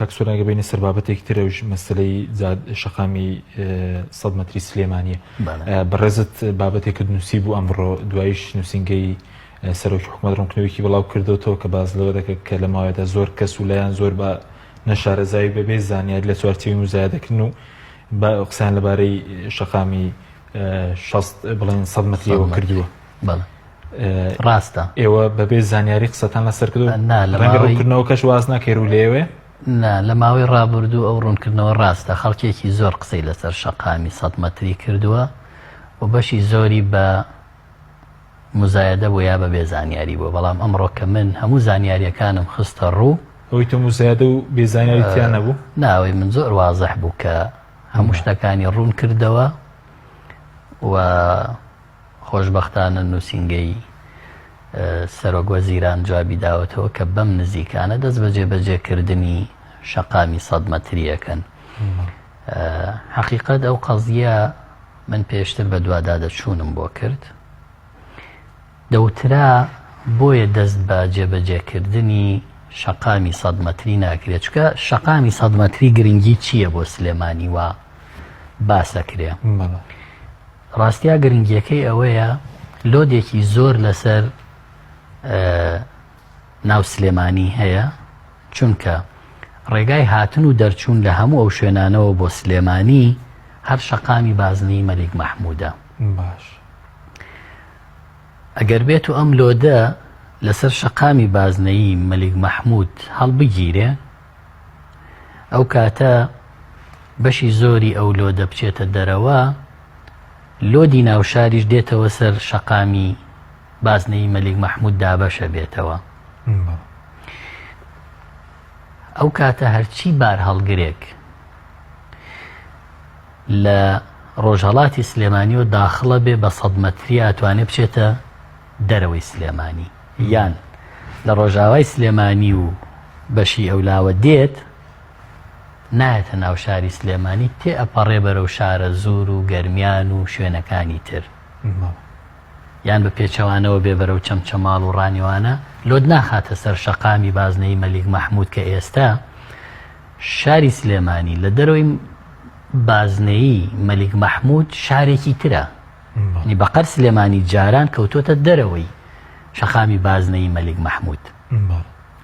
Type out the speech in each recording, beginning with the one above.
کاک سۆران گەر بێینە سەر بابەتێکی تر ئەویش مەسەلەی شەقامی سەد مەتری سلێمانیە بەڕێزت بابەتێکت نووسی بوو ئەمڕۆ دوایش نووسینگەی سەرۆکی حکوومەت ڕوونکردنەوەیەکی بڵاو کردوتەوە کە باز لەوە دەکرد کە لە ماوەیەدا زۆر کەس و لایەن زۆر بە نەشارەزایی بەبێ زانیاری لە چوارچێوەی مزایدەکردن و بە قسەیان لەبارەی شەقامی 60 بڵێن 100 مەتریەوە کردووە. بەڵێ. ڕاستە. ئێوە بەبێ زانیاری قسەتان لەسەر کردو نا لە ڕەنگە ماوەی ڕوونکردنەوەکەش واز ناکەی ڕوو لێوێ؟ نا لە ماوەی ڕابردوو ئەو ڕوونکردنەوە ڕاستە خەڵکێکی زۆر قسەی لەسەر شەقامی سەد مەتری کردووە و بەشی زۆری بە مزایەدە بوو یا بە بێ زانیاری بووە بەڵام ئەمڕۆ کە من هەموو زانیاریەکانم خستە ڕوو ئەوەی تۆ مزایەدە و بێ زانیاری تیا نەبوو؟ نا ئەوەی من زۆر وازح بوو کە هەموو شتەکانی ڕوون کردەوە و خۆشبەختانە نووسینگەی سەرۆک وەزیران جوابی داوەتەوە کە بەم نزیکانە دەست بە جێبەجێکردنی شەقامی سەد مەتری ئەکەن. حەقیقەت ئەو قەزیە من پێشتر بە دوادادەچوونم بۆ کرد. دەوترا بۆیە دەست بە جێبەجێکردنی شەقامی سەد مەتری ناکرێت چکە شەقامی سەد مەتری گرنگی چییە بۆ سلێمانی وا باسەکرێ ڕاستیا گرنگیەکەی ئەوەیە لۆدێکی زۆر لەسەر ناو سلێمانی هەیە چونکە ڕێگای هاتن و دەرچوون لە هەموو ئەو شوێنانەوە بۆ سلێمانی هەر شەقامی بازنەی مەلیک مەحموودە. باش. ئەگەر بێت و ئەم لۆدە لەسەر شەقامی بازنەیی مەلیک مەحموود هەڵبگیرێ ئەو کاتە بەشی زۆری ئەو لۆدە بچێتە دەرەوە، لۆدی ناوشاریش دێتەوە سەر شەقامی بازنەی مەلیک مەحمود دابەشە بێتەوە. ئەو کاتە هەرچی بار هەڵگرێک لە ڕۆژهڵاتی سلێمانی و داخڵە بێ بە سەد مەتری ئەتوانێ بچێتە دەرەوەی سلێمانی یان لە ڕۆژاوای سلێمانی و بەشی ئەولاوە دێت نایەتە ناو شاری سلێمانی تێ ئەپەڕێ بەرەو شارەزوور و گەرمیان و شوێنەکانی تر یان بە پێچەوانەوە بێ بەرەو چەمچەماڵ و ڕانیوانە لۆد ناخاتە سەر شەقامی بازنەی مەلیک مەحمود کە ئێستا شاری سلێمانی لە دەرەوەی بازنەیی مەلیک مەحمود شارێکی ترە یعنی بەقەر سلێمانی جاران کەوتۆتە دەرەوەی شەقامی بازنەی مەلیک مەحمود.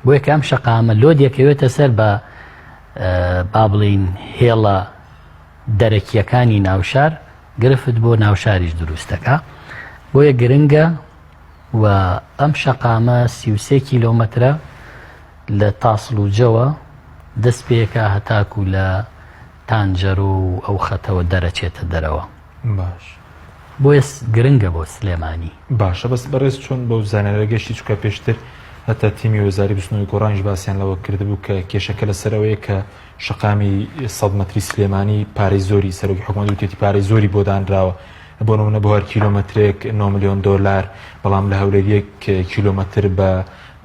بۆیە کە ئەم شەقامە لۆد یەکەوێتە سەر بە با بڵین هێڵە دەرەکیەکانی ناوشار گرفت بۆ ناوشاریش دروستەکە بۆیە گرنگە و ئەم شەقامە 33 کیلۆمەترە لە تاسڵوجەوە دەست پێکا هەتاکو لە تانجەرۆ و ئەو خەتەوە دەرەچێتە دەرەوە. باش. بۆیە گرنگە بۆ سلێمانی. باشە بەس بەڕێز چۆن بەو زانیاریە گەشتی چونکە پێشتر هەتا تیمی وەزاری بزوتنەوەی گۆڕانیش باسیان لەوە کردبوو کە کێشەکە لەسەر ئەوەیە کە شەقامی سەد مەتری سلێمانی پارەی زۆری سەرۆکی حکومەت وتێتی پارەی زۆری بۆ دانراوە بۆ نمونە بۆ هەر کیلۆمەترێک 9 ملیۆن دۆلار بەڵام لە هەولێر یەک کیلۆمەتر بە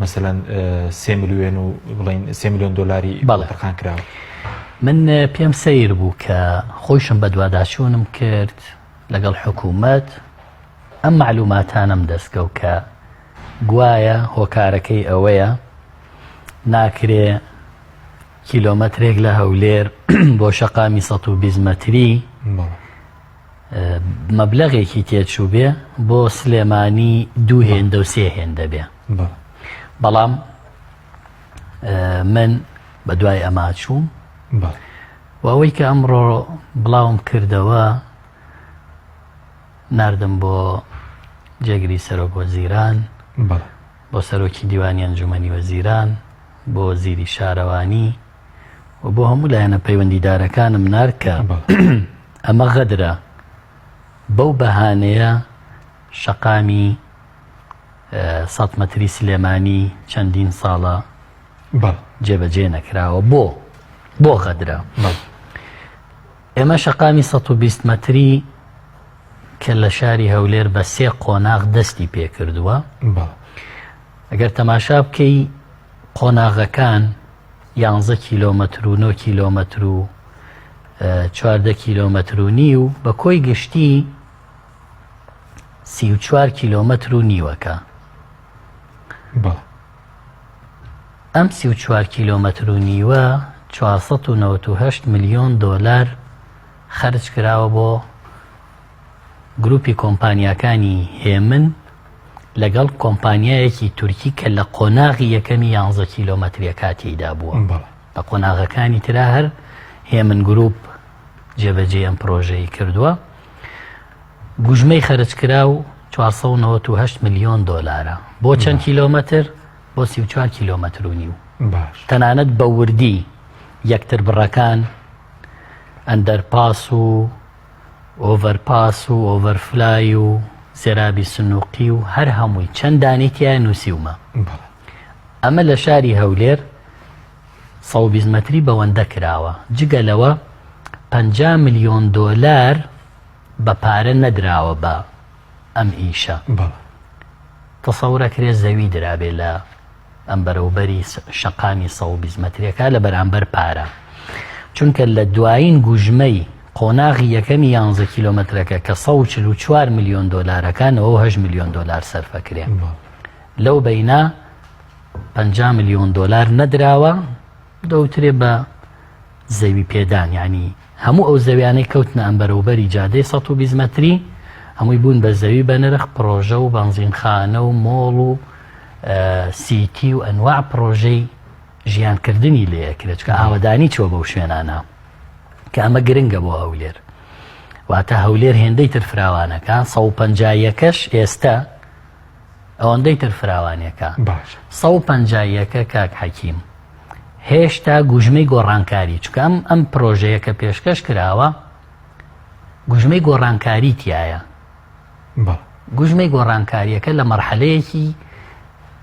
مەسەلەن سێ ملیۆن و بڵین سێ ملیۆن دۆلاری بەڵێ. تەرخان کراوە. من پێم سەیر بوو کە خۆیشم بەدواداچوونم کرد لەگەڵ حکوومەت ئەم مەعلوماتانەم دەستکەوت کە گوایە هۆکارەکەی ئەوەیە ناکرێ کیلۆمەترێک لە هەولێر بۆ شەقامی 120 مەتری مەبلەغێکی تێچووبێ بۆ سلێمانی دوو هێندە و سێ هێندە بێ بەڵام من بە دوای ئەما چووم و ئەوەی کە ئەمڕۆ بڵاوم کردەوە ناردم بۆ جێگری سەرۆک وەزیران بۆ سەرۆکی دیوانی ئەنجومەنی وەزیران بۆ وەزیری شارەوانی و بۆ هەموو لایەنە پەیوەندیدارەکانم نارد کە ئەمە غەدرە بەو بەهانەیە شەقامی سەد مەتری سلێمانی چەندین ساڵە جێبەجێ نەکراوە بۆ بۆ غەدرە ئێمە شەقامی 120 مەتری کە لە شاری هەولێر بە سێ قۆناغ دەستی پێکردووە ئەگەر تەماشا بکەی قۆناغەکان یانزە کیلۆمەتر و نۆ کیلۆمەتر و 14 کیلۆمەتر و نیو بە کۆی گشتی 34 کیلۆمەتر و نیوەکە ئەم 34 کیلۆمەتر و نیوە. 498 ملیۆن دۆلار خەرج کراوە بۆ گروپی کۆمپانیاکانی هێمن لەگەڵ کۆمپانیایەکی تورکی کە لە قۆناغی یەکەمی یانزە کیلۆمەتریەکە تێیدا بووە. لە قۆناغەکانی ترا هەر هێمن گروپ جێبەجێی ئەم پرۆژەی کردووە. گوژمەی خەرجکراو 498 ملیۆن دۆلارە. بۆ چەند کیلۆمەتر؟ بۆ 34 کیلۆمەتر و نیو. تەنانەت بە وردی یەکتربڕەکان، ئەندەرپاس و ئۆڤەرپاس و ئۆڤەرفلای و زێرابی سنوقی و هەر هەمووی چەند دانەی تیایە نووسیومە. ئەمە لە شاری هەولێر 120 مەتری بەوەندە کراوە. جگە لەوە 50 ملیۆن دۆلار بە پارە نەدراوە بە ئەم ئیشە. تەسەورەکرێ زەوی درابێ لە ئەم بەرەوبەری شەقامی 120 مەترێکا لە بەرامبەر پارە. چونکە لە دوایین گوژمەی قۆناغی یەکەمی یانزە کیلۆمەترەکە کە 144 ملیۆن دۆلارەکە 98 ملیۆن دۆلار سەرفەکرێ. لەو بەینا 50 ملیۆن دۆلار نەدراوە دەوترێ بە زەوی پێدان یانی هەموو ئەو زەویانەی کەوتنە ئەم بەرەوبەری جادەی 120 مەتری هەمووی بوون بە زەوی بە نرخ پڕۆژە و بەنزینخانە و مۆڵ و سیتی و ئەنواع پڕۆژەی ژیانکردنی لێ ئەکرێت چکە ئاوەدانی چوە بەو شوێنانە کە ئەمە گرنگە بۆ هەولێر واتە هەولێر هێندەی تر فراوانەکە 150 یەکەش ئێستا ئەوەندەی تر فراوانەکە 150 یەکە کاک حەکیم هێشتا گوژمەی گۆڕانکاری چونکە ئەم ئەم پرۆژەیە کە پێشکەش کراوە گوژمەی گۆڕانکاری تایە گوژمەی گۆڕانکاریەکە لە مەرحەلەیەکی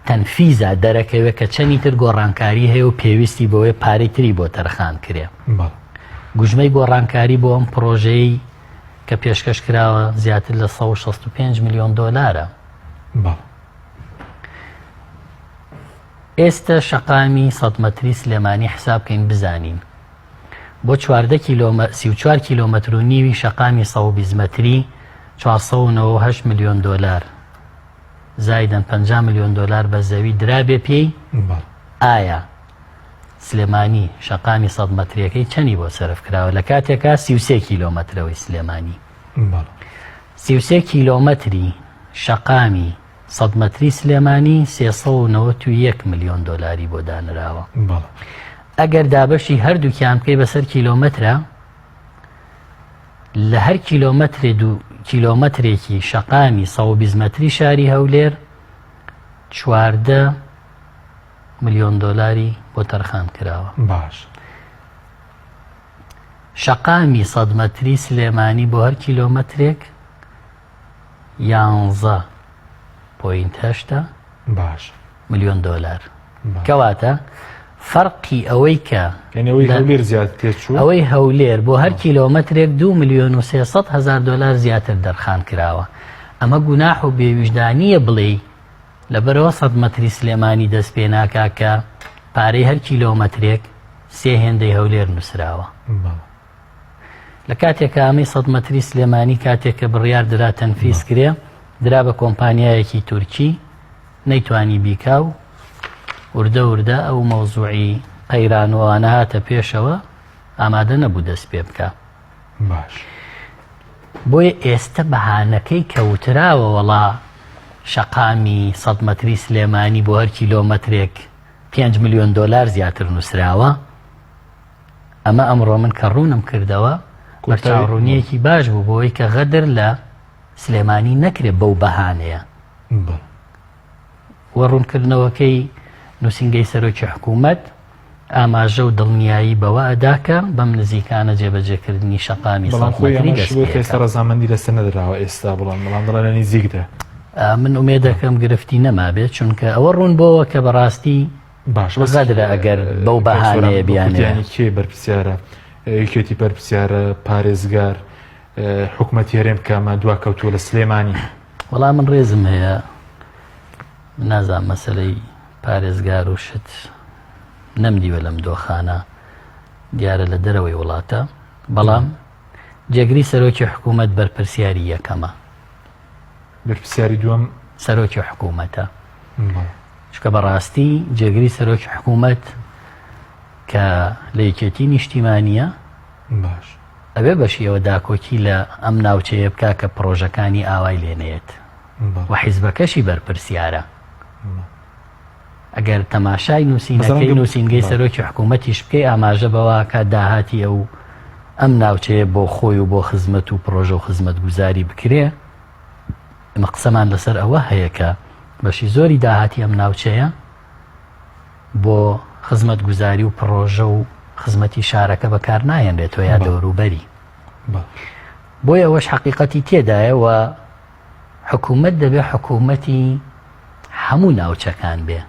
تەنفیزا دەرەکەوێت کە چەنی تر گۆڕانکاری هەیە و پێویستی بەوەی پارەی تری بۆ تەرخان کرێ گوژمەی گۆڕانکاری بۆ ئەم پرۆژەی کە پێشکەش کراوە زیاتر لە 165 میلیۆن دۆلارە. ئێستە شەقامی سەد مەتری سلێمانی حساب کەین بزانین بۆ 14 کیلۆمە 34 کیلۆمەتر و نیوی شەقامی 120 مەتری 498 ملیۆن دۆلار زایدەن 50 ملیۆن دۆلار بە زەوی درابێ پێی ئایا سلێمانی شەقامی 100 مەتریەکەی چەنی بۆ سەرف کراوە لە کاتێکا 33 کیلۆمەترەوەی سلێمانی 33 کیلۆمەتری شەقامی سەد مەتری سلێمانی 391 ملیۆن دۆلاری بۆ دانراوە. ئەگەر دابەشی هەردووکیان بکەی بەسەر کیلۆمەترە لە هەر کیلۆمەترێ دوو کیلۆمەترێکی شەقامی 120 مەتری شاری هەولێر 14 ملیۆن دۆلاری بۆ تەرخان کراوە. باش. شەقامی 100 مەتری سلێمانی بۆ هەر کیلۆمەترێک یانزە point هەشتە باش ملیۆن دۆلار کەواتە فەرقی ئەوەی کە ئەوەی هەولێر زیاد تێچوو ئەوەی هەولێر بۆ هەر کیلۆمەترێک 2 ملیۆن و 300 هزار دۆلار زیاتر دەرخان کراوە ئەمە گوناح و بێویژدانیە بڵێی لەبەرەوە 100 مەتری سلێمانی دەست پێ ناکا کە پارەی هەر کیلۆمەترێک سێ هێندەی هەولێر نووسراوە. لە کاتێکا ئەمەی سەد مەتری سلێمانی کاتێک کە بڕیار درا تەنفیز کرێ درا بە کۆمپانیایەکی تورکی نەیتوانی بیکا و وردە وردە ئەو مەوزوعی قەیران و ئەوانە هاتە پێشەوە ئامادە نەبوو دەست پێ بکا. باش. بۆیە ئێستە بەهانەکەی کە وتراوە وەڵا شەقامی سەد مەتری سلێمانی بۆ هەر کیلۆمەترێک 5 ملیۆن دۆلار زیاتر نووسراوە ئەمە ئەمڕۆ من کە ڕوونم کردەوە بەرچاوڕوونییەکی باش بوو بۆی کە غەدر لە سلێمانی نەکرێت بەو بەهانەیە و ڕوونکردنەوەکەی نووسینگەی سەرۆکی حکوومەت ئاماژە و دڵنیایی بەوە ئەدا کە بەم نزیکانە جێبەجێکردنی شەقامی بەڵام خۆی ئەمەش بۆ ئێستا ڕەزامەندی لەسەر نەدراوە ئێستا بڵام بەڵام دەڵێن لە نزیکدا من ئومێد دەکەم گرفتی نەمابێت چونکە ئەوە ڕوون بۆوە کە بەڕاستی باش بەس غەدرە ئەگەر بەو بەهانەیە بیانەوێ. ینی کێ بەرپرسیارە یەکێتی بەرپرسیارە پارێزگار حکومەتی هەرێم کە ئەمە دوا کەوتووە لە سلێمانی. وەڵا من ڕێزم هەیە نازانم مەسەلەی پارێزگار و شت نەمدیوە لەم دۆخانە دیارە لە دەرەوەی وڵاتە بەڵام جێگری سەرۆکی حکوومەت بەرپرسیاری یەکەمە بەرپرسیاری دووەم سەرۆکی حکوومەتە چونکە بەڕاستی جێگری سەرۆکی حکوومەت. کە لە یەکێتی نیشتیمانیە باش ئەبێ بەشی ئەوە داکۆکی لە ئەم ناوچەیە بکا کە پڕۆژەکانی ئاوای لێ نەیەت و حیزبەکەشی بەرپرسیارە. ئەگەر تەماشای نووسینەکەی نووسینگەی سەرۆکی حکوومەتیش بکەی ئاماژە بەوە کە داهاتی ئەو ئەم ناوچەیە بۆ خۆی و بۆ خزمەت و پڕۆژە و خزمەتگوزاری بکرێ ئمە قسەمان لەسەر ئەوە هەیە کە بەشی زۆری داهاتی ئەم ناوچەیە بۆ خزمەتگوزاری و پڕۆژە و خزمەتی شارەکە بەکار ناهێنرێتەوە یا دەوروبەری. بۆیە ئەوەش حەقیقەتی تێدایە و حکوومەت دەبێ حکوومەتی هەموو ناوچەکان بێ.